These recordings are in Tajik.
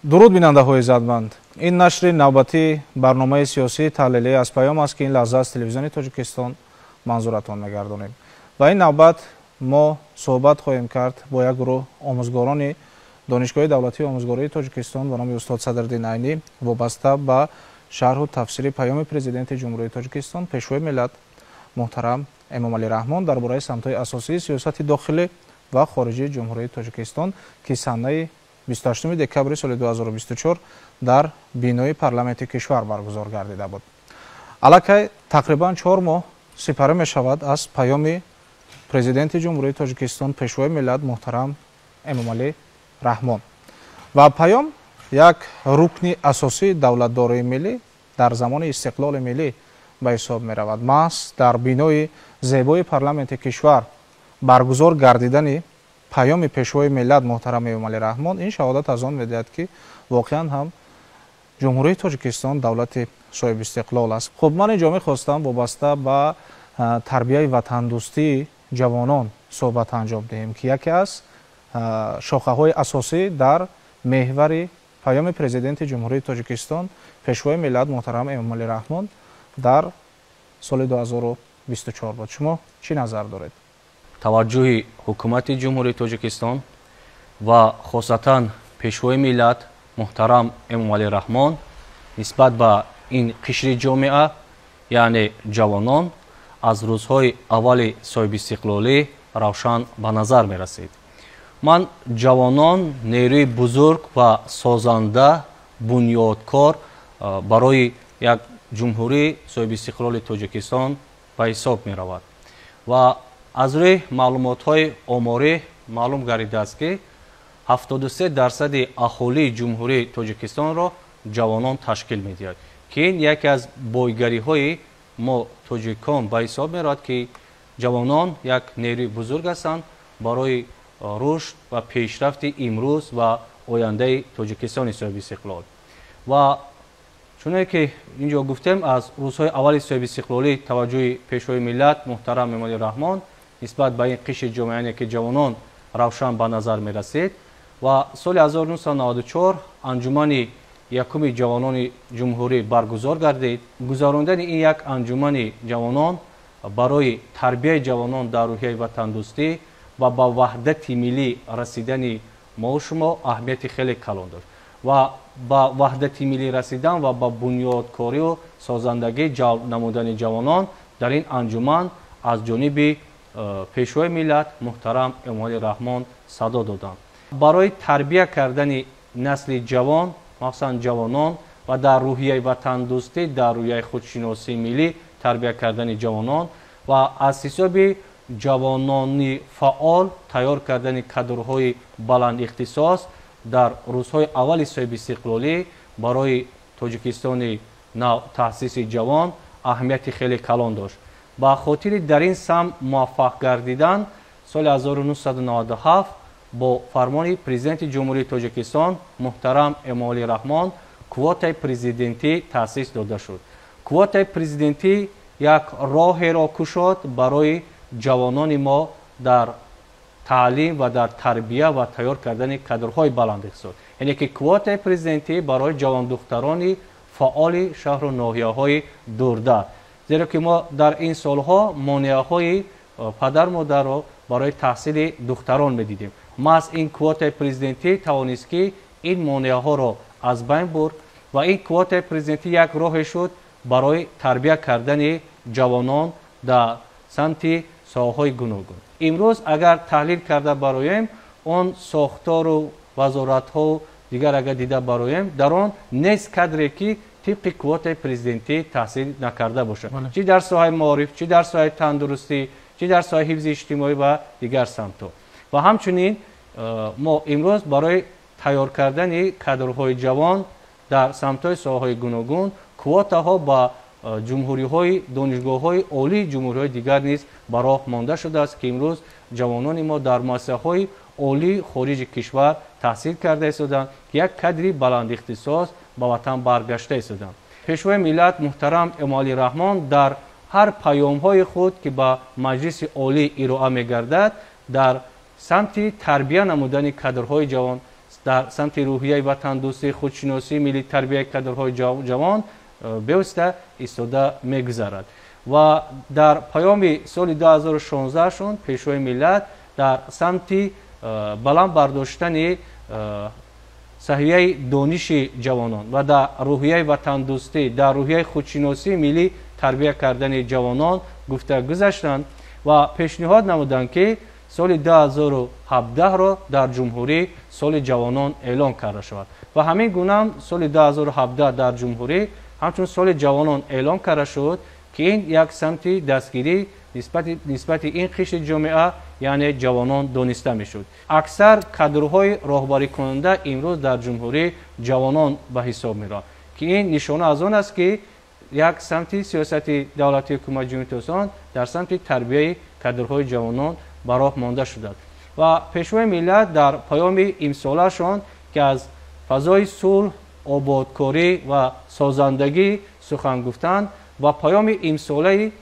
Дуруд, бинандаҳои иззатманд! Ин нашри навбатии барномаи сиёсии таҳлилӣ аз паём аст, ки ин лаҳза аз телевизиони Тоҷикистон манзуратон мегардонем. Ва ин навбат мо суҳбат хоҳем кард бо як гурӯҳ омӯзгорони Донишгоҳи давлатии омӯзгории Тоҷикистон ба номи устод Садриддин Айнӣ вобаста ба шарҳу тафсири паёми Президенти Ҷумҳурии Тоҷикистон, Пешвои миллат муҳтарам Эмомалӣ Раҳмон дар бораи самтҳои асосии сиёсати дохилӣ ва хориҷии Ҷумҳурии Тоҷикистон, ки санаи 28 декабри соли 2024 дар бинои парламенти кишвар баргузор гардида буд. Аллакай тақрибан 4 моҳ сипарӣ мешавад аз паёми Президенти Ҷумҳурии Тоҷикистон, Пешвои миллат муҳтарам Эмомалӣ Раҳмон. Ва паём як рукни асосии давлатдории миллӣ дар замони истиқлоли миллӣ ба ҳисоб меравад. Маҳз дар бинои зебои парламенти кишвар баргузор гардидани паёми Пешвои миллат муҳтарам Эмомалӣ Раҳмон ин шаҳодат аз он медиҳад, ки воқеан ҳам Ҷумҳурии Тоҷикистон давлати соҳибистиқлол аст. Хуб, ман инҷо мехостам вобаста ба тарбияи ватандӯстии ҷавонон суҳбат анҷом диҳем, ки яке аз шохаҳои асосӣ дар меҳвари паёми Президенти Ҷумҳурии Тоҷикистон, Пешвои миллат муҳтарам Эмомалӣ Раҳмон дар соли 2024 буд. Шумо чӣ назар доред? Таваҷҷӯҳи ҳукумати Ҷумҳурии Тоҷикистон ва хосатан Пешвои миллат муҳтарам Эмомалӣ Раҳмон нисбат ба ин қишри ҷомеа, яъне ҷавонон, аз рӯзҳои аввали соҳибистиқлолӣ равшан ба назар мерасид. Ман ҷавонон нерӯи бузург ва созанда, бунёдкор барои як ҷумҳурии соҳибистиқлоли Тоҷикистон ба ҳисоб меравад. Ва аз рӯи маълумотҳои оморӣ маълум гардидааст, ки 73 дарсади аҳолии Ҷумҳурии Тоҷикистонро ҷавонон ташкил медиҳад, ки ин яке аз бойгариҳои мо тоҷикон ба ҳисоб меравад, ки ҷавонон як нерӯи бузург ҳастанд барои рушд ва пешрафти имрӯз ва ояндаи Тоҷикистони соҳибистиқлол. Ва чуне ки ин ҷо гуфтем, аз рӯзҳои аввали соҳибистиқлолӣ таваҷҷӯҳи Пешвои миллат муҳтарам Эмомалӣ Раҳмон нисбат ба ин қишри ҷомеа, ки ҷавонон, равшан ба назар мерасид. Ва соли 1994 анҷумани якуми ҷавонони ҷумҳурӣ баргузор гардид. Гузарондани ин як анҷумани ҷавонон барои тарбияи ҷавонон дар рӯҳияи ватандӯстӣ ва ба ваҳдати миллӣ расидани мо шумо аҳамияти хеле калон дошт. Ва ба ваҳдати миллӣ расидан ва ба бунёдкорию созандагӣ ҷалб намудани ҷавонон дар ин анҷуман аз ҷониби Пешвои миллат муҳтарам Эмомалӣ Раҳмон садо доданд. Барои тарбия кардани насли ҷавон, махсусан ҷавонон, ва дар рӯҳияи ватандӯстӣ, дар рӯҳияи худшиносии миллӣ тарбия кардани ҷавонон ва аз ҳисоби ҷавонони фаъол тайёр кардани кадрҳои баландихтисос дар рӯзҳои аввали соҳибистиқлолӣ барои Тоҷикистони навтаъсиси ҷавон аҳамияти хеле калон дошт. Ба хотири дар ин самт муваффақ гардидан, соли 1997 бо фармони Президенти Ҷумҳурии Тоҷикистон муҳтарам Эмомалӣ Раҳмон квотаи президентӣ таъсис дода шуд. Квотаи президентӣ як роҳеро кушод барои ҷавонони мо дар таълим ва дар тарбия ва тайёр кардани кадрҳои баландихтисос, яъне ки квотаи президентӣ барои ҷавондухтарони фаъоли шаҳру ноҳияҳои дурда, зеро ки мо дар ин солҳо монеаҳои падар модарро барои таҳсили духтарон медидем. Маҳз ин квотаи президентӣ тавонист, ки ин монеаҳоро аз байн бурд. Ва ин квотаи президентӣ як роҳе шуд барои тарбия кардани ҷавонон дар самти соҳаҳои гуногун. Имрӯз агар таҳлил карда бароем, он сохтору вазоратҳо дигар агар дида бароем, дар он нест кадре, ки тибқи квотаи президентӣ таҳсил накарда бошад, чӣ дар соҳаи маориф, чӣ дар соҳаи тандурустӣ, чӣ дар соҳаи ҳифзи иҷтимоӣ ва дигар самтҳо. Ва ҳамчунин мо имрӯз барои тайёр кардани кадрҳои ҷавон дар самтҳои соҳаҳои гуногун квотаҳо ба ҷумҳуриҳои, донишгоҳҳои олии ҷумҳуриҳои дигар низ ба роҳ монда шудааст, ки имрӯз ҷавонони мо дар муассисаҳои олии хориҷи кишвар таҳсил карда истоданд, ки як кадри баландихтисос ба ватан баргашта истоданд. Пешвои миллат муҳтарам Эмомалӣ Раҳмон дар ҳар паёмҳои худ, ки ба Маҷлиси Олӣ ироа мегардад, дар самти тарбия намудани кадрҳои ҷавон. Дар самти рӯҳияи ватандӯстӣ, худшиносии миллӣ, тарбияи кадрҳои ҷавон бевосита истода мегузарад. Ва дар паёми соли 2016-шон Пешвои миллат дар самти баланд бардоштани саҳияи дониши ҷавонон ва дар рӯҳияи ватандӯстӣ, дар рӯҳияи худшиносии миллӣ тарбия кардани ҷавонон гуфта гузаштанд ва пешниҳод намуданд, ки соли 2017-ро дар ҷумҳурӣ соли ҷавонон эълон карда шавад. Ва ҳамин гуна соли 2017 дар ҷумҳурӣ ҳамчун соли ҷавонон эълон карда шуд, ки ин як самти дастгирӣ нисбати ин қишри ҷомеа, яъне ҷавонон дониста мешуд. Аксар кадрҳои роҳбарикунанда имрӯз дар ҷумҳурӣ ҷавонон ба ҳисоб мераванд, ки ин нишона аз он аст, ки як самти сиёсати давлатии ҳукумати Ҷумҳурии Тоҷикистон дар самти тарбияи кадрҳои ҷавонон ба роҳ монда шудааст. Ва Пешвои миллат дар паёми имсолаашон, ки аз фазои сулҳ, ободкорӣ ва созандагӣ сухан гуфтанд, ва паёми имсолаи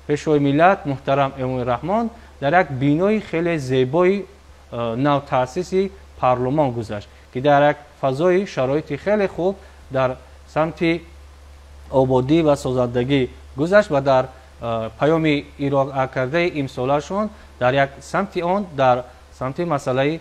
Пешвои миллат муҳтарам Эмомалӣ Раҳмон дар як бинои хеле зебои навтаъсиси парлумон гузашт, ки дар як фазои шароити хеле хуб дар самти ободӣ ва созандагӣ гузашт. Ва дар паёми ироакардаи имсолаашон дар як самти он дар самти масъалаи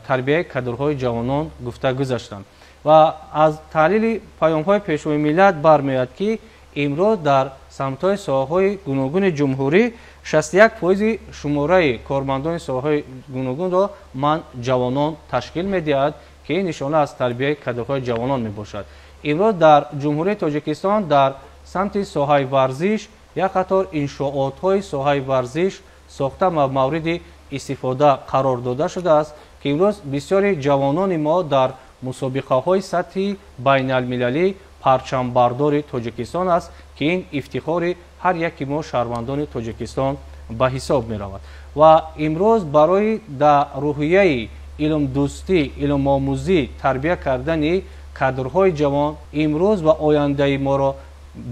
тарбияи кадрҳои ҷавонон гуфта гузаштанд. Ва аз таҳлили паёмҳои Пешвои миллат бармеояд, ки имрӯз дар самтҳои соҳаҳои гуногуни ҷумҳурӣ 61% шумораи кормандони соҳаҳои гуногунро ман ҷавонон ташкил медиҳад, ки ин нишона аз тарбияи кадрҳои ҷавонон мебошад. Имрӯз дар Ҷумҳурии Тоҷикистон дар самти соҳаи варзиш як қатор иншоотҳои соҳаи варзиш сохта ва мавриди истифода қарор дода шудааст, ки имрӯз бисёри ҷавонони мо дар мусобиқаҳои сатҳи байналмилалӣ парчамбардори Тоҷикистон аст, ки ин ифтихори ҳар яки мо шаҳрвандони Тоҷикистон ба ҳисоб меравад. Ва имрӯз барои дар рӯҳияи илмдӯстӣ, илмомӯзӣ тарбия кардани кадрҳои ҷавон имрӯз ва ояндаи моро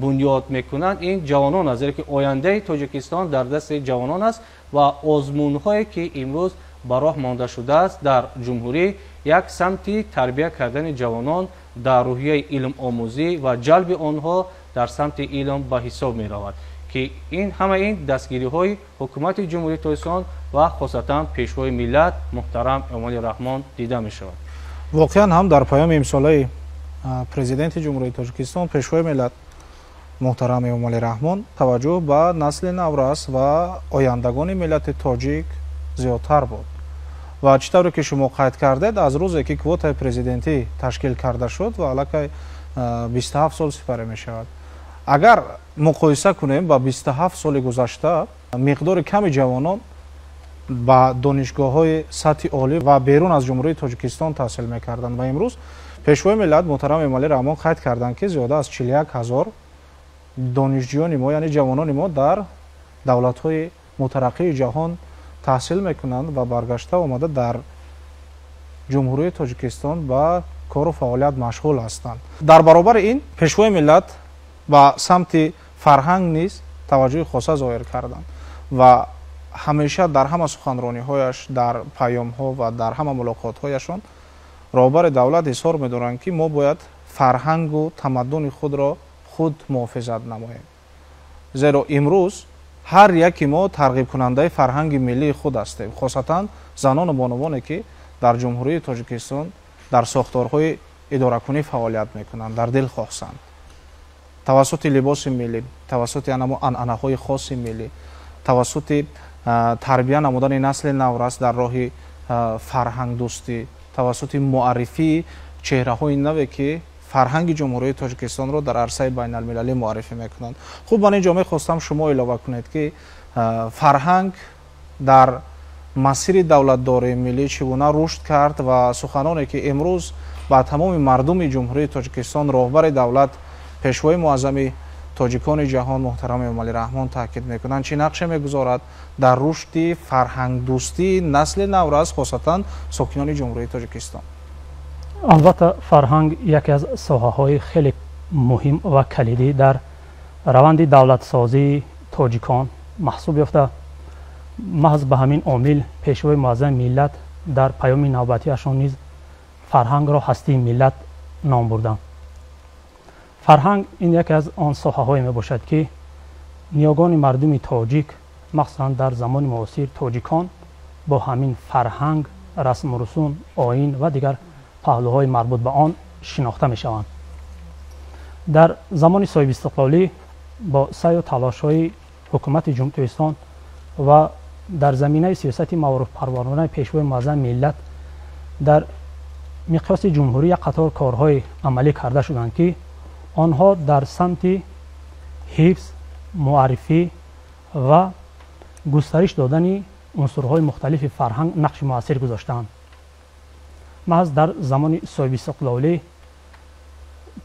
бунёд мекунанд ин ҷавонон аст, зеро ки ояндаи Тоҷикистон дар дасти ҷавонон аст. Ва озмунҳое ки имрӯз ба роҳ монда шудааст дар ҷумҳурӣ, як самти тарбия кардани ҷавонон дар рӯҳияи илмомӯзӣ ва ҷалби онҳо дар самти илм ба ҳисоб меравад, ки ин ҳама ин дастгириҳои ҳукумати Ҷумҳурии Тоҷикистон ва хосатан Пешвои миллат муҳтарам Эмомалӣ Раҳмон дида мешавад. Воқеан ҳам дар паёми имсолаи Президенти Ҷумҳурии Тоҷикистон, Пешвои миллат муҳтарам Эмомалӣ Раҳмон таваҷҷӯҳ ба насли наврас ва ояндагони миллати тоҷик зиёдтар буд. Ва чӣ тавре ки шумо қайд кардед, аз рӯзе ки квотаи президентӣ ташкил карда шуд ва аллакай 27 сол сипарӣ мешавад, агар муқоиса кунем ба 27 соли гузашта, миқдори ками ҷавонон ба донишгоҳҳои сатҳи олӣ ва берун аз Ҷумҳурии Тоҷикистон таҳсил мекарданд. Ва имрӯз Пешвои миллат муҳтарам Эмомалӣ Раҳмон қайд карданд, ки зиёда аз 41 ҳазор донишҷӯёни мо, яъне ҷавонони мо, дар давлатҳои мутараққии ҷаҳон таҳсил мекунанд ва баргашта омада дар Ҷумҳурии Тоҷикистон ба кору фаъолият машғул ҳастанд. Дар баробари ин Пешвои миллат ба самти фарҳанг низ таваҷҷӯҳи хоса зоҳир карданд ва ҳамеша дар ҳама суханрониҳояш, дар паёмҳо ва дар ҳама мулоқотҳояшон роҳбари давлат изҳор медоранд, ки мо бояд фарҳангу тамаддуни худро худ муҳофизат намоем, зеро имрӯз ҳар яки мо тарғибкунандаи фарҳанги миллии худ ҳастем, хосатан занону бонувоне, ки дар Ҷумҳурии Тоҷикистон дар сохторҳои идоракунӣ фаъолият мекунанд, дар дил хосанд тавассути либоси миллӣ, тавассути анамо анъанаҳои хоси миллӣ, тавассути тарбия намудани насли наврас дар роҳи фарҳангдӯстӣ, тавассути муаррифии чеҳраҳои наве, ки фарҳанги Ҷумҳурии Тоҷикистонро дар арсаи байналмилалӣ муаррифӣ мекунанд. Хуб, ман инҷо мехостам шумо илова кунед, ки фарҳанг дар масири давлатдории миллӣ чӣ гуна рушд кард ва суханоне, ки имрӯз ба тамоми мардуми Ҷумҳурии Тоҷикистон роҳбари давлат, Пешвои муаззами тоҷикони ҷаҳон муҳтарам Эмомалӣ Раҳмон таъкид мекунанд, чӣ нақше мегузорад дар рушди фарҳангдӯстии насли наврас, хосатан сокинони Ҷумҳурии Тоҷикистон? Албатта, фарҳанг яке аз соҳаҳои хеле муҳим ва калидӣ дар раванди давлатсозии тоҷикон маҳсуб ёфта, маҳз ба ҳамин омил Пешвои муаззами миллат дар паёми навбатиашон низ Фарҳангро ҳастии миллат ном бурдам. Фарҳанг ин яке аз он соҳаҳое мебошад, ки ниёгони мардуми тоҷик, махсусан дар замони муосир тоҷикон бо ҳамин фарҳанг, расму русум, оин ва дигар паҳлӯҳои марбут ба он шинохта мешаванд. Дар замони соҳибистиқлолӣ бо саъю талошҳои ҳукумати Ҷумҳурии Тоҷикистон ва дар заминаи сиёсати маорифпарваронаи Пешвои муаззами миллат дар миқёси ҷумҳурӣ як қатор корҳои амалӣ карда шуданд, ки онҳо дар самти ҳифз, муаррифӣ ва густариш додани унсурҳои мухталифи фарҳанг нақши муассир гузоштаанд. Маҳз дар замони соҳибистиқлолӣ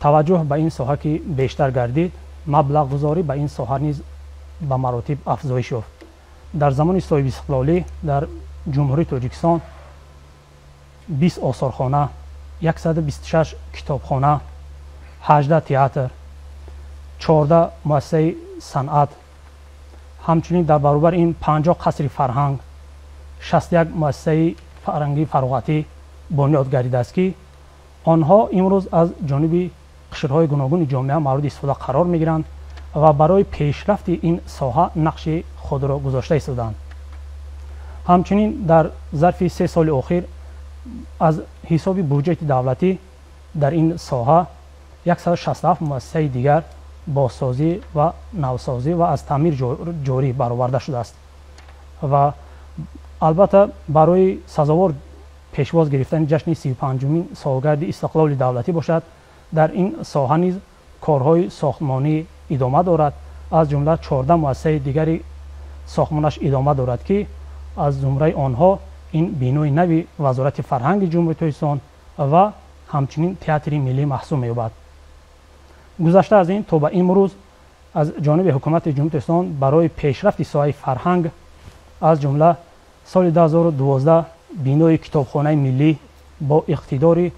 таваҷҷӯҳ ба ин соҳа ки бештар гардид, маблағгузорӣ ба ин соҳа низ ба маротиб афзоиш ёфт. Дар замони соҳибистиқлолӣ дар Ҷумҳурии Тоҷикистон 20 осорхона, 126 китобхона, 18 театр, 14 муассисаи санъат, ҳамчунин дар баробари ин 50 қасри фарҳанг, 61 муассисаи фарҳангии фароғатӣ бунёд гардидааст, ки онҳо имрӯз аз ҷониби қишрҳои гуногуни ҷомеа мавриди истифода қарор мегиранд ва барои пешрафти ин соҳа нақши худро гузошта истодаанд. Ҳамчунин дар зарфи 3 соли охир аз ҳисоби буҷети давлатӣ дар ин соҳа 167 муассисаи дигар бозсозӣ ва навсозӣ ва аз таъмир ҷорӣ бароварда шудааст ва албатта барои сазовор пешвоз гирифтани ҷашни 35-умин солгарди истиқлоли давлатӣ бошад, дар ин соҳа низ корҳои сохтмонӣ идома дорад. Аз ҷумла 14 муассисаи дигари сохтмонаш идома дорад, ки аз зумраи онҳо ин бинои нави Вазорати фарҳанги Ҷумҳурии Тоҷикистон ва ҳамчунин театри миллӣ маҳсуб меёбад. Гузашта аз ин то ба имрӯз аз ҷониби ҳукумати Ҷумҳурии Тоҷикистон барои пешрафти соҳаи фарҳанг аз ҷумла соли 2012 бинои китобхонаи миллӣ бо иқтидори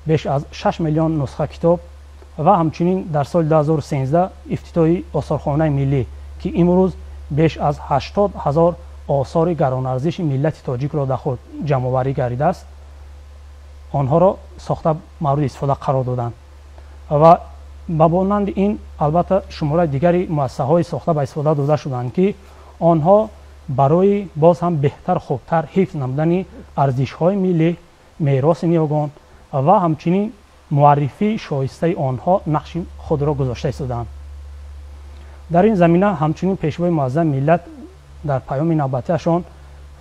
беш аз 6 миллион нусха китоб ва ҳамчунин дар соли 2013 ифтитоҳи осорхонаи миллӣ, ки имрӯз беш аз 80 ҳазор осори гаронарзиши миллати тоҷикро дар худ ҷамъоварӣ гардидааст, онҳоро сохта мавриди истифода қарор доданд. Ва ба монанди ин албатта шумораи дигари муассисаҳои сохта ба истифода дода шуданд, ки онҳо барои боз ҳам беҳтар, хубтар ҳифз намудани арзишҳои миллӣ, мероси ниёгон ва ҳамчунин муаррифии шоистаи онҳо нақши худро гузошта истодаанд. Дар ин замина ҳамчунин Пешвои муаззами миллат дар паёми навбатиашон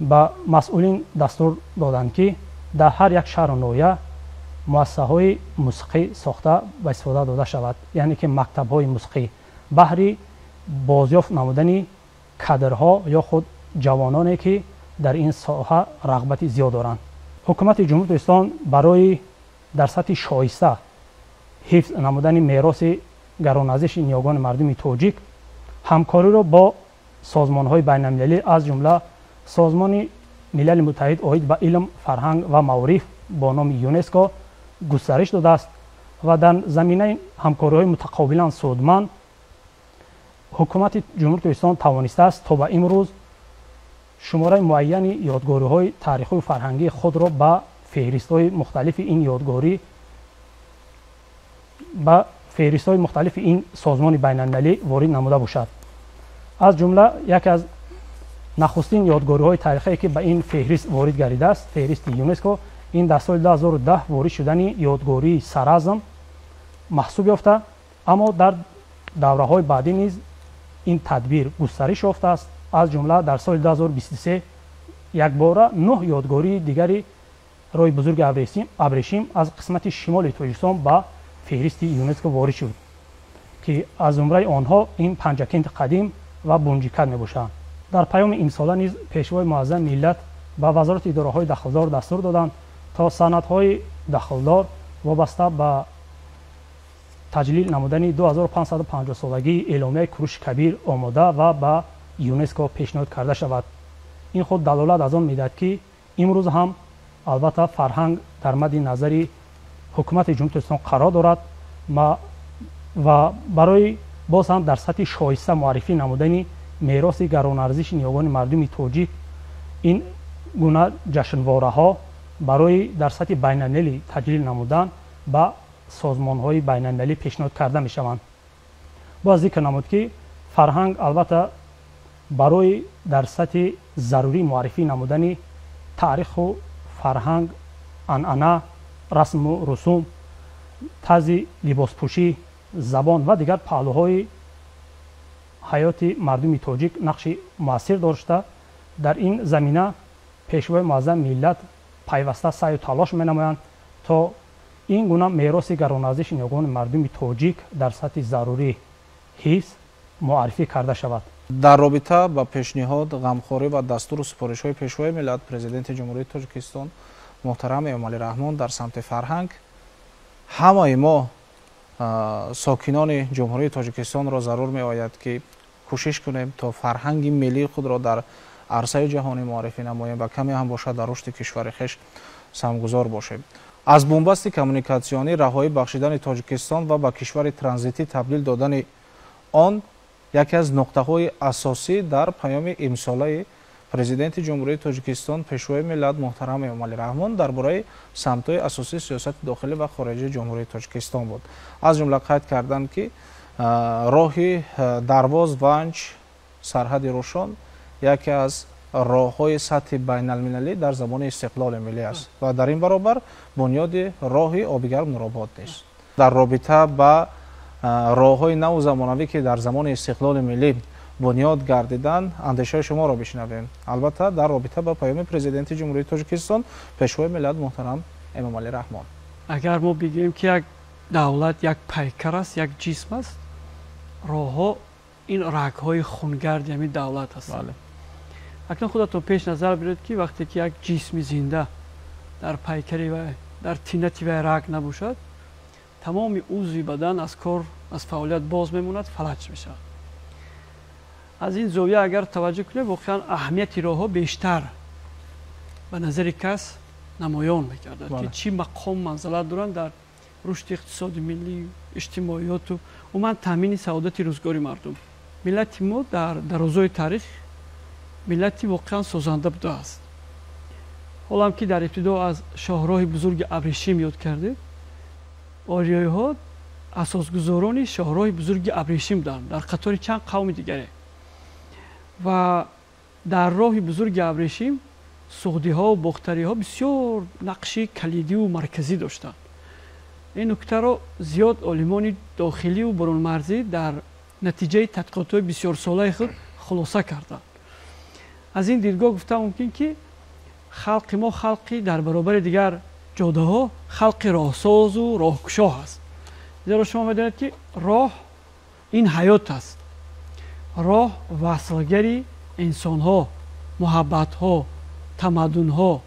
ба масъулин дастур доданд, ки дар ҳар як шаҳру ноҳия муассисаҳои мусиқӣ сохта ба истифода дода шавад, яъне ки мактабҳои мусиқӣ баҳри бозёфт намудани кадрҳо ё худ ҷавононе, ки дар ин соҳа рағбати зиёд доранд. Ҳукумати Ҷумҳурии Тоҷикистон барои дар сатҳи шоиста ҳифз намудани мероси гаронарзиши ниёгони мардуми тоҷик ҳамкориро бо созмонҳои байналмилалӣ аз ҷумла Созмони Милали Муттаҳид оид ба илм, фарҳанг ва маориф бо номи ЮНЕСКО густариш додааст ва дар заминаи ҳамкориҳои мутақобилан судманд ҳукумати Ҷумҳурии Тоҷикистон тавонистааст то ба имрӯз шумораи муайяни ёдгориҳои таърихию фарҳангии худро ба феҳристҳои мухталифи ин ёдгорӣ, ба феҳристҳои мухталифи ин созмони байналмилалӣ ворид намуда бошад. Аз ҷумла яке аз нахустин ёдгориҳои таърихие, ки ба ин феҳрист ворид гардидааст, феҳристи ЮНЕСКО, ин дар соли 2010 ворид шудани ёдгории Саразм маҳсуб ёфта, аммо дар давраҳои баъдӣ низ ин тадбир густариш ёфтааст. Аз ҷумла дар соли 2023 якбора 9 ёдгории дигари роҳи бузурги Абрешим аз қисмати шимоли Тоҷикистон ба феҳристи ЮНЕСКО ворид шуд, ки аз зумраи онҳо ин Панҷакенти қадим ва Бунҷикат мебошанд. Дар паёми имсола низ Пешвои муаззами миллат ба вазорати идораҳои дахлдор дастур доданд, то санадҳои дахлдор вобаста ба таҷлил намудани 2550 солагии эъломияи Куруши Кабир омода ва ба ЮНЕСКО пешниҳод карда шавад. Ин худ далолат аз он медиҳад, ки имрӯз ҳам албатта фарҳанг дар мадди назари ҳукумати Ҷумҳурии Тоҷикистон қарор дорад ва барои боз ҳам дар сатҳи шоиста муаррифӣ намудани мероси гаронарзиши ниёгони мардуми тоҷик ин гуна ҷашнвораҳо Барои дар сатҳи байналмилалӣ таҷлил намудан ба созмонҳои байналмилалӣ пешниҳод карда мешаванд. Бояд зикр намуд, ки фарҳанг албатта барои дар сатҳи зарурӣ муаррифӣ намудани таъриху фарҳанг, анъана, расму русум, тарзи либоспӯшӣ, забон ва дигар паҳлӯҳои ҳаёти мардуми тоҷик нақши муассир дошта, дар ин замина Пешвои муаззами миллат пайваста саъю талош менамоянд, то ин гуна мероси гаронарзиши ниёгони мардуми тоҷик дар сатҳи зарурӣ ҳифз, муаррифӣ карда шавад. Дар робита ба пешниҳод, ғамхорӣ ва дастуру супоришҳои Пешвои миллат, Президенти Ҷумҳурии Тоҷикистон муҳтарам Эмомалӣ Раҳмон дар самти фарҳанг, ҳамаи мо сокинони Ҷумҳурии Тоҷикистонро зарур меояд, ки кӯшиш кунем, то фарҳанги миллии худро дар арсаи ҷаҳонӣ муаррифӣ намоем ва каме ҳам бошад дар рушди кишвари хеш саҳмгузор бошем. Аз бунбасти коммуникатсионӣ раҳоӣ бахшидани Тоҷикистон ва ба кишвари транзитӣ табдил додани он яке аз нуқтаҳои асосӣ дар паёми имсолаи Президенти Ҷумҳурии Тоҷикистон, Пешвои миллат муҳтарам Эмомалӣ Раҳмон дар бораи самтҳои асосии сиёсати дохилӣ ва хориҷии Ҷумҳурии Тоҷикистон буд. Аз ҷумла қайд карданд, ки роҳи Дарвоз, Ванҷ, сарҳади Рӯшон яке аз роҳҳои сатҳи байналмилалӣ дар замони истиқлоли миллӣ аст ва дар ин баробар бунёди роҳи Обигарм Нуробод нест. Дар робита ба роҳҳои наву замонавӣ, ки дар замони истиқлоли миллӣ бунёд гардиданд, андешаи шуморо бишнавем. Албатта, дар робита ба паёми Президенти Ҷумҳурии Тоҷикистон, Пешвои миллат муҳтарам Эмомалӣ Раҳмон. Агар мо бигӯем, ки як давлат як пайкар аст, як ҷисм аст, роҳҳо ин рагҳои хунгарди ҳамин давлат ҳастанд. Акнун худатон пеш назар биред, ки вақте ки як ҷисми зинда дар пайкари вай, дар тинати вай раг набошад, тамоми узви бадан аз кор, аз фаъолият боз мемонад, фалаҷ мешавад. Аз ин зовия агар таваҷҷӯҳ кунем, воқеан аҳамияти роҳҳо бештар ба назари кас намоён мегардад, ки чӣ мақом, манзалат доранд дар рушди иқтисоди миллӣ, иҷтимоиёту умуман таъмини саодати рӯзгори мардум. Миллати мо дар дарозои таърих миллати воқеан созанда будааст. Ҳолам ки дар ибтидо аз шоҳроҳи бузурги Абрешим ёд кардед, ориёиҳо асосгузорони шоҳроҳи бузурги Абрешим буданд дар қатори чанд қавми дигаре. Ва дар роҳи бузурги Абрешим суғдиҳо, бохтариҳо бисёр нақши калидиву марказӣ доштанд. Ин нуктаро зиёд олимони дохиливу бурунмарзӣ дар натиҷаи тадқиқотҳои бисёрсолаи худ хулоса карданд. Аз ин дидгоҳ гуфта мумкин, ки халқи мо халқи дар баробари дигар ҷодаҳо халқи роҳсозу роҳкушоҳ аст. Зеро шумо медонед, ки роҳ ин ҳаёт аст. Роҳ васлгари инсонҳо, муҳаббатҳо, тамаддунҳо,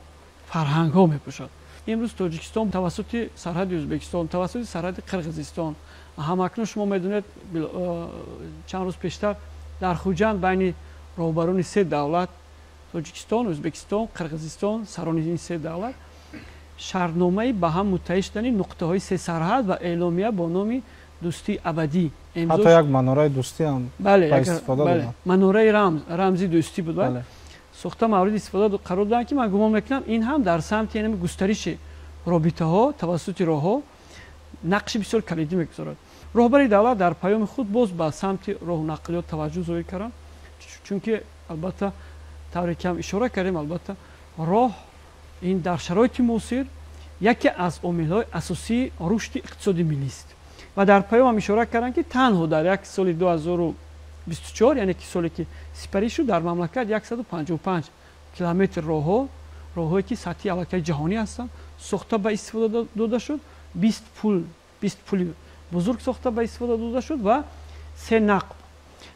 фарҳангҳо мебошад. Имрӯз Тоҷикистон тавассути сарҳади Ӯзбекистон, тавассути сарҳади Қирғизистон, ҳамакнун шумо медонед, чанд рӯз пештар дар Хуҷанд байни роҳбарони се давлат, Тоҷикистон, Ӯзбекистон, Қирғизистон, сарони ин се давлат шартномаи ба ҳам муттаҳид шудани нуқтаҳои се сарҳад ва эъломия бо номи дӯстии абадӣ. Ҳатто як манораи дӯстӣ ҳам ба истифода доданд. Манораи рамзи дӯстӣ буд, сохта мавриди истифода қарор доданд, ки ман гумон мекунам, ин ҳам дар самти яъне густариши робитаҳо тавассути роҳҳо нақши бисёр калидӣ мегузорад. Роҳбари давлат дар паёми худ боз ба самти роҳу нақлиёт таваҷҷӯҳ зоҳир карданд, чунки албатта, тавре ки ҳам ишора кардем, албатта роҳ ин дар шароити муосир яке аз омилҳои асосии рушди иқтисоди миллист. Ва дар паёмам ишора карданд, ки танҳо дар як соли 2024, яъне ки соле ки сипарӣ шуд, дар мамлакат 155 километр роҳҳо, роҳҳое ки сатҳи аллакай ҷаҳонӣ ҳастанд, сохта ба истифода дода шуд, 20 пул, 20 пули бузург сохта ба истифода дода шуд ва се нақб.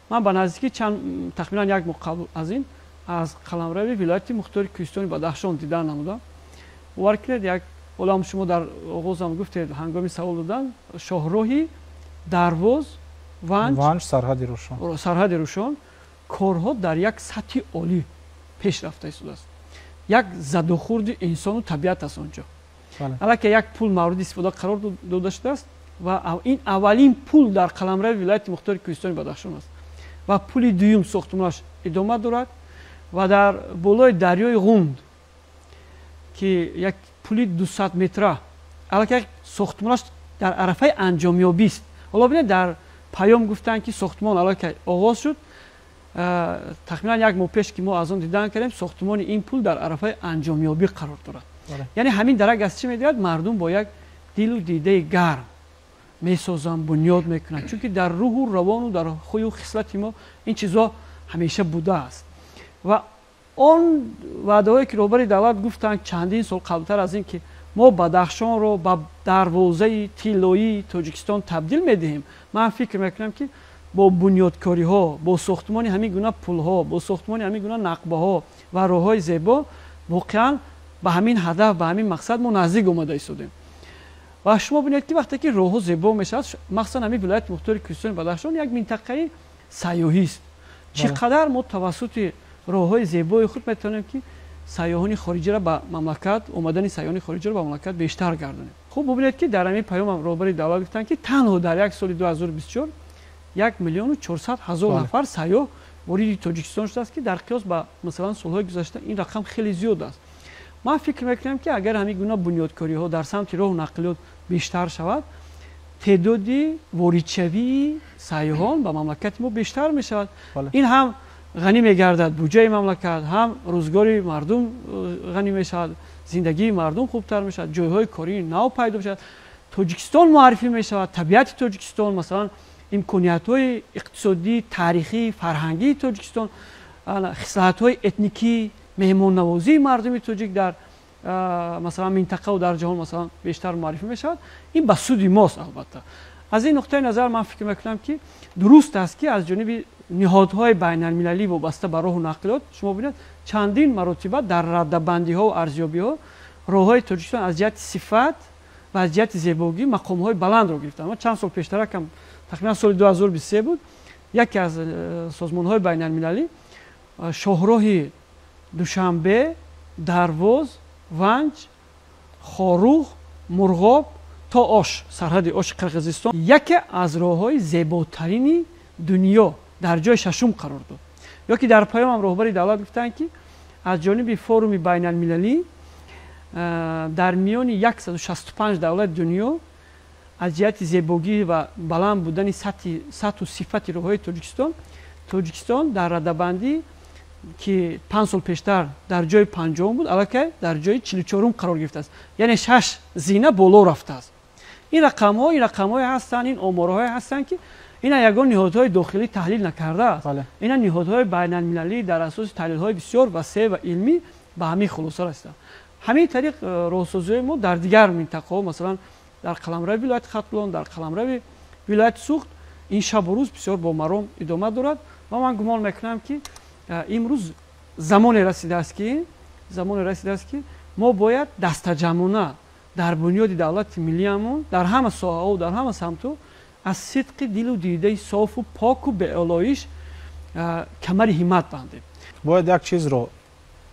Ман ба наздикӣ чанд, тахминан як моҳ қабл аз ин, аз қаламрави вилояти мухтори Кӯҳистони Бадахшон дидан намудам. Бовар кунед, як ҳолам шумо дар оғозам гуфтед, ҳангоми савол додан, шоҳроҳи Дарвоз, Ванҷ, сарҳади Рӯшон, сарҳади Рӯшон корҳо дар як сатҳи олӣ пеш рафта истодааст. Як задухӯрди инсону табиат аст онҷо. Аллакай як пул мавриди истифода қарор дода шудааст ва ин аввалин пул дар қаламрави вилояти мухтори Кӯҳистони Бадахшон аст ва пули дуюм сохтмонаш идома дорад. Ва дар болои дарёи Ғунд, Ки як пули 200 метра аллакай сохтмонаш дар арафаи анҷомёбист. Ҳоло бинед, дар паём гуфтанд, ки сохтмон аллакай оғоз шуд. Тахминан як моҳ пеш, ки мо аз он дидан кардем, сохтмони ин пул дар арафаи анҷомёбӣ қарор дорад. Яъне ҳамин дарак аз чӣ медиҳад? Мардум бо як дилу дидаи гарм месозанд, бунёд мекунанд, чунки дар рӯҳу равону дар хӯю хислати мо ин чизҳо ҳамеша будааст. Ва он ваъдаҳое, ки роҳбари давлат гуфтанд чандин сол қаблтар аз ин, ки мо Бадахшонро ба дарвозаи тиллоии Тоҷикистон табдил медиҳем, ман фикр мекунам, ки бо бунёдкориҳо, бо сохтмони ҳамин гуна пулҳо, бо сохтмони ҳамин гуна нақбаҳо ва роҳҳои зебо воқеан ба ҳамин ҳадаф, ба ҳамин мақсад мо наздик омада истодем. Ва шумо бинед, ки вақте ки роҳҳо зебо мешавад, махсусан ҳамин вилояти мухтори Кӯҳистони Бадахшон як минтақаи сайёҳист, чӣ қадар мо тавассути роҳҳои зебои худ метавонем, ки сайёҳони хориҷиро ба мамлакат, омадани сайёҳони хориҷиро ба мамлакат бештар гардонем. Хуб, бубинед, ки дар ҳамин паёмам роҳбари давлат гуфтанд, ки танҳо дар як соли 2024 1 400 000 нафар сайёҳ вориди Тоҷикистон шудааст, ки дар қиёс ба, масалан, солҳои гузашта ин рақам хеле зиёд аст. Ман фикр мекунам, ки агар ҳамин гуна бунёдкориҳо дар самти роҳу нақлиёт бештар шавад, теъдоди воридшавии сайёҳон ба мамлакати мо бештар мешавад. Ин ҳам ғанӣ мегардад буҷаи мамлакат, ҳам рӯзгори мардум ғанӣ мешавад, зиндагии мардум хубтар мешавад, ҷойҳои кории нав пайдо мешавад, Тоҷикистон муаррифӣ мешавад, табиати Тоҷикистон, масалан, имкониятҳои иқтисодӣ, таърихӣ, фарҳангии Тоҷикистон, хислатҳои этникӣ, меҳмоннавозии мардуми тоҷик дар, масалан, минтақаву дар ҷаҳон, масалан, бештар муаррифӣ мешавад. Ин ба суди мост, албатта. Аз ин нуқтаи назар ман фикр мекунам, ки дуруст аст, ки аз ҷониби ниҳодҳои байналмилалӣ вобаста ба роҳу нақлиёт, шумо бинед, чандин маротиба дар раддабандиҳо арзёбиҳо роҳҳои Тоҷикистон аз ҷиҳати сифат ва аз ҷиҳати зебогӣ мақомҳои баландро гирифтанд. Чанд сол пештаракам, тахминан соли 2023 буд, яке аз созмонҳои байналмилалӣ шоҳроҳи Душанбе, Дарвоз, Ванҷ, Хоруғ, Мурғоб то Ош, сарҳади Оши Қирғизистон, яке аз роҳҳои зеботарини дунё дар ҷои шашум қарор дод. Ё ки дар паёмам роҳбари давлат гуфтанд, ки аз ҷониби форуми байналмилалӣ дар миёни 165 давлати дунё аз ҷиҳати зебогӣ ва баланд будани сатҳу сифати роҳҳои Тоҷикистон, Тоҷикистон дар радабандӣ, ки 5 сол пештар дар ҷои 50-ум буд, аллакай дар ҷои 44-ум қарор гирифтааст, яъне шаш зина боло рафтааст. Ин рақамҳо, ин рақамҳое ҳастанд, ин оморҳое ҳастанд, ки ина ягон ниҳодҳои дохилӣ таҳлил накардааст, ина ниҳодҳои байналмилалӣ дар асоси таҳлилҳои бисёр васеъ ва илмӣ ба ҳамин хулоса расиданд. Ҳамин тариқ роҳсозиҳои мо дар дигар минтақаҳо, масалан, дар қаламрави вилояти Хатлон, дар қаламрави вилояти Суғд, ин шабу рӯз бисёр бо маром идома дорад. Ва ман гумон мекунам, ки имрӯз замоне расидааст, ки мо бояд дастаҷамъона дар бунёди давлати миллиамон дар ҳама соҳаҳо, дар ҳама самтҳо аз сидқи дилу дидаи софу поку беолоиш камари ҳиммат бандем. Бояд як чизро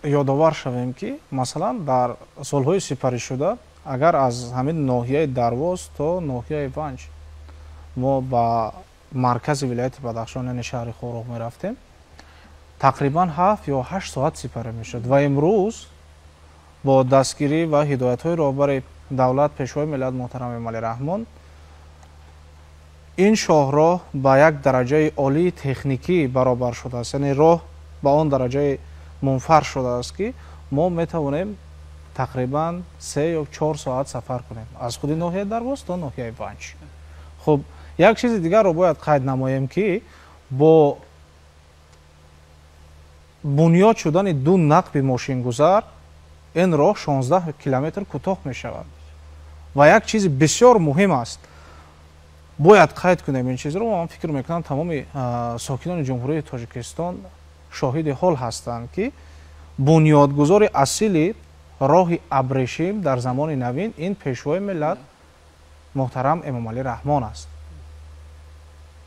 ёдовар шавем, ки, масалан, дар солҳои сипаришуда агар аз ҳамин ноҳияи Дарвоз то ноҳияи Ванҷ мо ба маркази вилояти Бадахшон, яъне шаҳри Хоруғ, мерафтем, тақрибан 7 ё 8 соат сипарӣ мешуд. Ва имрӯз бо дастгирӣ ва ҳидоятҳои роҳбари давлат, Пешвои миллат муҳтарам Эмомалӣ Раҳмон, ин шоҳроҳ ба як дараҷаи олии техникӣ баробар шудааст, яъне роҳ ба он дараҷаи мунфарш шудааст, ки мо метавонем тақрибан 3 ё 4 соат сафар кунем аз худи ноҳияи Дарвоз то ноҳияи Ванҷ. Хуб, як чизи дигарро бояд қайд намоем, ки бо бунёд шудани ду нақби мошингузар ин роҳ 16 километр кӯтоҳ мешавад. Ва як чизи бисёр муҳим аст, бояд қайд кунем ин чизро. Ман фикр мекунам, тамоми сокинони Ҷумҳурии Тоҷикистон шоҳиди ҳол ҳастанд, ки бунёдгузори асили роҳи абрешим дар замони навин ин Пешвои миллат муҳтарам Эмомалӣ Раҳмон аст.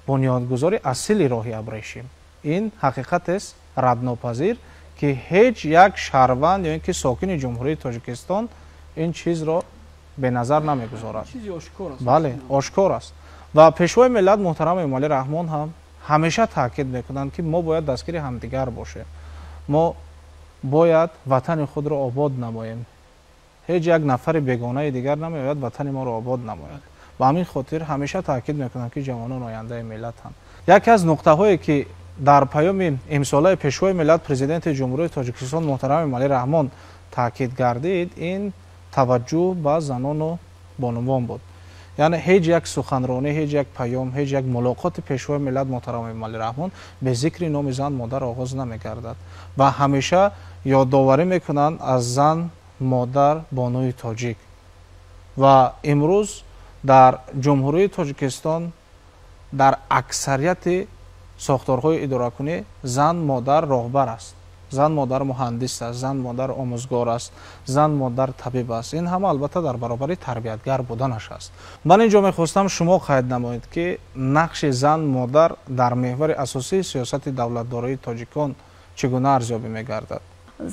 Бунёдгузори асили роҳи абрешим, ин ҳақиқатест раднопазир, ки ҳеҷ як шаҳрванд ё ин ки сокини Ҷумҳурии Тоҷикистон ин чизро беназар намегузорад. Бале, ошкор аст. Ва Пешвои миллат муҳтарам Эмомалӣ Раҳмон ҳам ҳамеша таъкид мекунанд, ки мо бояд дастгири ҳамдигар бошем, мо бояд ватани худро обод намоем. Ҳеҷ як нафари бегонаи дигар намеояд ватани моро обод намояд. Ба ҳамин хотир ҳамеша таъкид мекунам, ки ҷавонон ояндаи миллатанд. Яке аз нуқтаҳое ки дар паёми имсолаи Пешвои миллат, Президенти Ҷумҳурии Тоҷикистон муҳтарам Эмомалӣ Раҳмон таъкид гардид, ин таваҷҷӯҳ ба занону бонувон буд. Яъне ҳеҷ як суханронӣ, ҳеҷ як паём, ҳеҷ як мулоқоти Пешвои миллат муҳтарам Эмомалӣ Раҳмон бе зикри номи зан модар оғоз намегардад ва ҳамеша ёдоварӣ мекунанд аз зан, модар, бонуи тоҷик. Ва имрӯз дар Ҷумҳурии Тоҷикистон дар аксарияти сохторҳои идоракунӣ зан модар роҳбар аст, зан модар муҳандис аст, зан модар омӯзгор аст, зан модар табиб аст. Ин ҳама албатта дар баробари тарбиятгар буданаш аст. Ман инҷо мехостам шумо қайд намоед, ки нақши зан модар дар меҳвари асосии сиёсати давлатдории тоҷикон чӣ гуна арзёбӣ мегардад?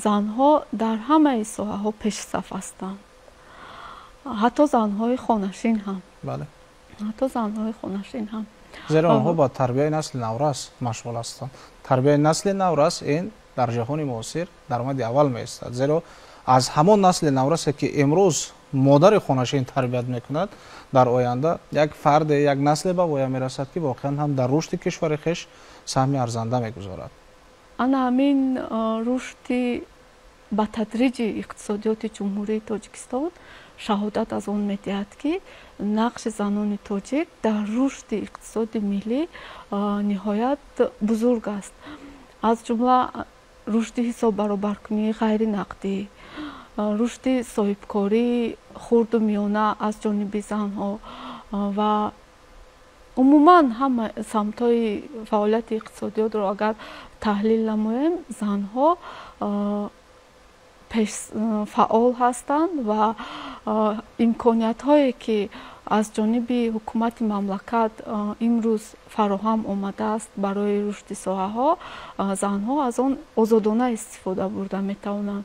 Занҳо дар ҳамаи соҳаҳо пешсаф ҳастанд, ҳатто занҳои хонашин ҳам. Бале, ҳатто занҳои хонашин ҳам, зеро онҳо ба тарбияи насли наврас машғул ҳастанд. Тарбияи насли наврас ин дар ҷаҳони муосир даромади аввал меистад, зеро аз ҳамон насли наврасе ки имрӯз модари хонашин тарбият мекунад, дар оянда як фарде, як насле ба воя мерасад, ки воқеан ҳам дар рушди кишвари хеш саҳми арзанда мегузорад. Ана ҳамин рушди ба тадриҷи иқтисодиёти Ҷумҳурии Тоҷикистон шаҳодат аз он медиҳад, ки нақши занони тоҷик дар рушди иқтисоди миллӣ ниҳоят бузург аст. Аз ҷумла рушди ҳисоббаробаркунии ғайринақдӣ, рушди соҳибкории хурду миёна аз ҷониби занҳо ва умуман ҳама самтҳои фаъолияти иқтисодиётро агар таҳлил намоем, занҳо фаъол ҳастанд ва имкониятҳое ки аз ҷониби ҳукумати мамлакат имрӯз фароҳам омадааст барои рушди соҳаҳо, занҳо аз он озодона истифода бурда метавонанд.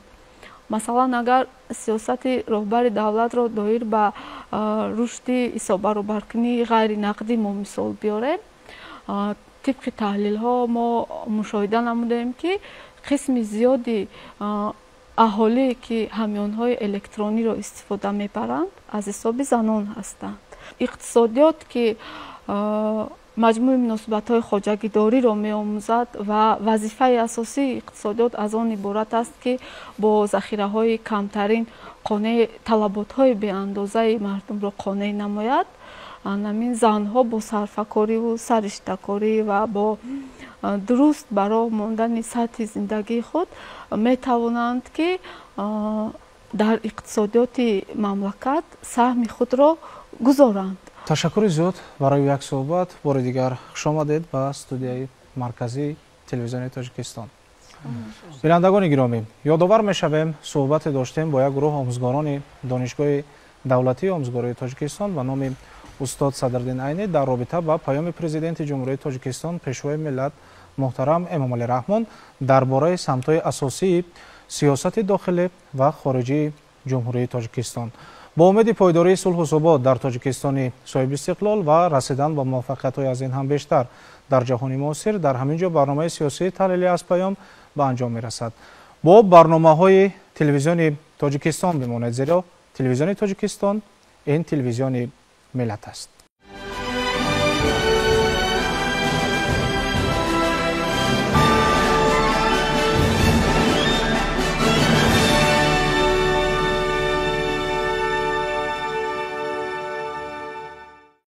Масалан, агар сиёсати роҳбари давлатро доир ба рушди ҳисоббаробаркунии ғайринақдӣ мо мисол биёрем, тибқи таҳлилҳо мо мушоҳида намудаем, ки қисми зиёди аҳолие ки ҳамёнҳои электрониро истифода мебаранд, аз ҳисоби занон ҳастанд. Иқтисодиёт ки маҷмӯи муносибатҳои хоҷагидориро меомӯзад ва вазифаи асосии иқтисодиёт аз он иборат аст, ки бо захираҳои камтарин қонеъ талаботҳои беандозаи мардумро қонеъ намояд, ҳамин занҳо бо сарфакориву сариштакорӣ ва бо дуруст ба роҳ мондани сатҳи зиндагии худ метавонанд, ки дар иқтисодиёти мамлакат саҳми худро гузоранд. Ташаккури зиёд барои як суҳбат. Бори дигар хушомадед ба студияи марказии телевизиони Тоҷикистон. Бинандагони гиромӣ, ёдовар мешавем, суҳбате доштем бо як гурӯҳ омӯзгорони Донишгоҳи давлатии омӯзгории Тоҷикистон ба номи устод Садриддин Айнӣ дар робита ба паёми Президенти Ҷумҳурии Тоҷикистон, Пешвои миллат муҳтарам Эмомалӣ Раҳмон дар бораи самтҳои асосии сиёсати дохилӣ ва хориҷии Ҷумҳурии Тоҷикистон. Бо умеди пойдории сулҳу субот дар Тоҷикистони соҳибистиқлол ва расидан ба муваффақиятҳои аз ин ҳам бештар дар ҷаҳони муосир, дар ҳамин ҷо барномаи сиёсии таҳлилӣ аз паём ба анҷом мерасад. Бо барномаҳои телевизиони Тоҷикистон бимонед, зеро телевизиони Тоҷикистон ин телевизиони миллат аст.